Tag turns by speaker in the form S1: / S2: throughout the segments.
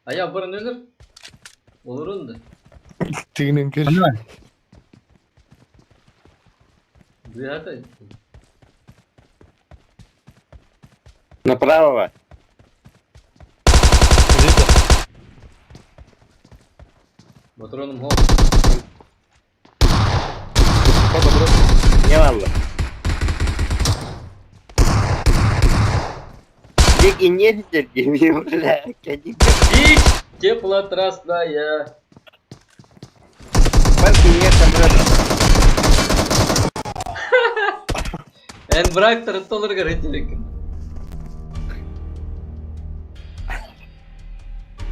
S1: Айа баран өлөр. Олорун да.
S2: Тыынын көр.
S1: Быһата.
S3: Направо.
S2: Где-то.
S1: Патроном хоп.
S2: Подобрал.
S3: Не валла. Дик и не бля,
S1: Дичь теплотрасная. Эн брактор толоргар этилик.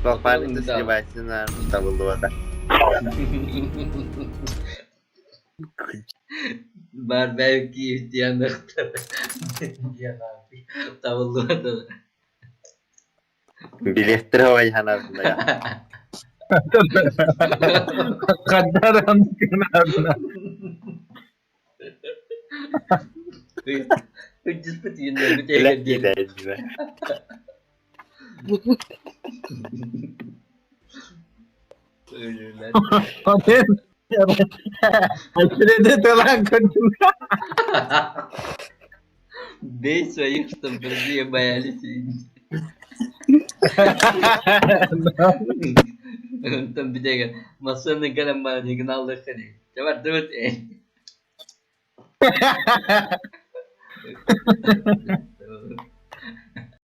S3: Попали сливательно табыллыбата.
S1: Бар бәйки дианыхтар. Диана табыллыбата.
S3: Билеттер ой ханарында.
S2: Хаддар аныкын
S1: Бей своих, чтобы другие боялись. Онтон бүтээгэ массыына кэлэн баран сигналлыахха дии. Чэ бардыбыт.